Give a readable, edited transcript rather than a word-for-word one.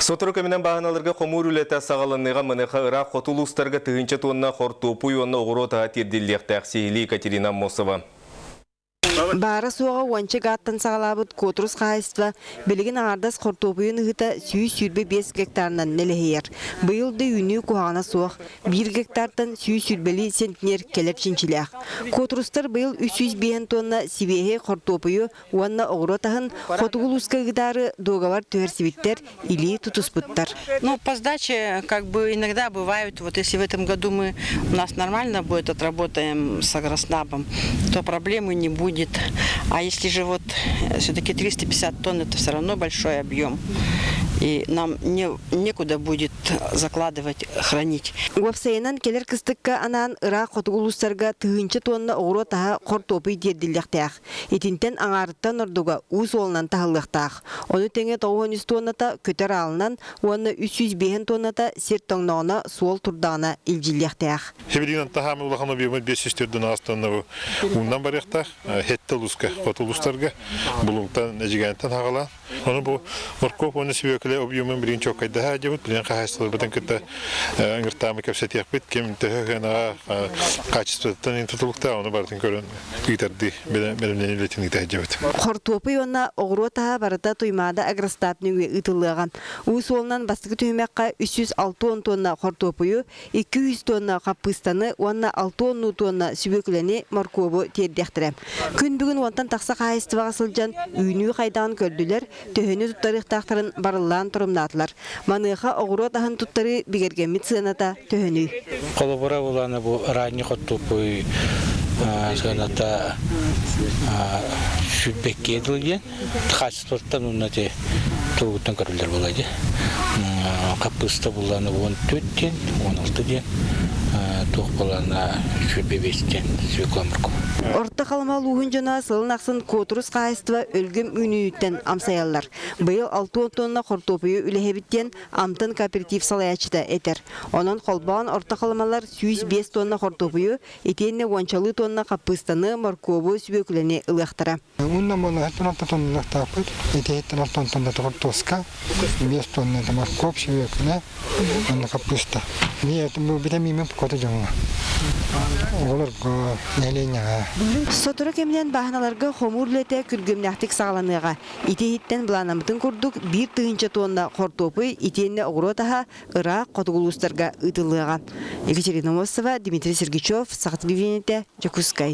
Сотору кэминэн бааһыналарга хомуур үлэтэ саҕаланыаҕа. Маныаха ыраах хоту улуустарга тыһыынча туонна хортуоппуй уонна оҕуруот аһа тиэрдиллиэхтээх. Сиһилии Екатерина Аммосова. Баара-суоҕа уонча гааттан саҕалаабыт Куотурус хаһаайыстыба билигин аҥаардас хортуоппуйун ыһыыта 125 гектарынан нэлэһийэр. Быйыл да үүнүү куһаҕана суох, биир гектартан 120 центнер кэлэр чинчилээх. Куотурустар быйыл 305 тонна сибиэһэй хортуоппуйу уонна оҕуруот аһын хотугу улууска ыытаары дуогабар түһэрсибиттэр, илии тутуспуттар. Ну, по сдаче, как бы иногда бывают, вот если в этом году мы, у нас нормально будет, отработаем с агроснабом, то проблемы не будет. А если же вот все-таки 350 тонн, это все равно большой объем. И нам не, некуда будет закладывать, хранить. Уопсайынан кэлэр кыстыкка анаан ыраах хотугу улуустарга тыһыынча тонна оҕуруот аһа хортуопуй тиэрдиллиэхтээх. Итинтэн аҥаарыттан ордуга уу суолунан таһыллыахтаах. Ону тэҥэ 93 туонната көтөр аалынан уонна 305 туонната сир тоҥноҕуна суол турдаҕына илдьиллиэхтээх. Сибилигин таһаамы улахан объема 504 тонна уунан барыахтаах. Хетте улууска, хоту улуустарга Булуҥтан, Эдьигээнтэн хаҕалаан. Ону бу моркуоп уонна сүбүөкүлэ объемун билигин чуолкайдаһа дьыбыт, билигин хаһаайыстыбаларбытын кытта ыҥыртаамы кэпсэтиэхпит, ким төһө сыанаҕа качествоттан тутулуктаах, ону барытын көрөн ыытардыы бэлэмнэнии үлэтин ыыта сылдьабыт. Хортуопуй уонна оҕуруот аһа барыта Туймаада агростат нөҥүө ыытыллыаҕа. Уу суолунан бастакы түһүмэххэ 360 тонна хортуопуйу, 200 тонна хаппыыстаны уонна 60 тонна сүбүөкүлэни, моркуобу тиэрдиэхтэрэ. Күн бүгүн уонтан тахса хаһаайыстыбаҕа сылдьан үүнүү хайдаҕын көрдүлэр, төһөнү туттарыахтаахтарын барыллаан торумнаатылар. Маныаха оҕуруот аһын туттарыы бигэргэммит сыаната төһөнүй? Холобура буланы бу ранний хортуоппуй сыаната сүүрбэккэ дылы диэн хаачыстыбаттан уонна ити туругуттан көрүллэр буолла дии. Хаппыыста булланы 14 диэн, 16 диэн, туох булана 25 диэн свекла морковь. Орто Халыма улууһун дьоно сылын ахсын Куотурус хаһаайыстыба өлгөм үүнүүтүттэн амсайаллар. Быйыл 60 тонна хортуопуйу үлэһэбит диэн Амтан кооператив салайааччыта этэр. Онон холбоон Орто Халымалар 105 тонна хортуопуйу итиэннэ уончалыы тонна хаппыыстаны, моркуобу, сүбүөкүлэни ылыахтара. Уонна буолаһыттан алта тоннулаахтаахпыт. Итиһиттэн алтан тонна хортуоска, биэс тонна моркуоп, сүбүөкүлэ, уонна хаппыыста. Бу битэмиимин хоту дьоҥҥо, оҕолорго, нэһилиэнньэҕэ. Сотору кэминэн бааһыналарга хомуур үлэтэ күргүөмнээхтик саҕаланыаҕа. Ити иһиттэн былаанаммытын курдук 1000 тонна хортуопуй итиэннэ оҕуруот аһа ыраах хотугу улуустарга ыытыллыаҕа. Екатерина Мосова, Дмитрий Сергучев, Саха телевидениетэ, Дьокуускай.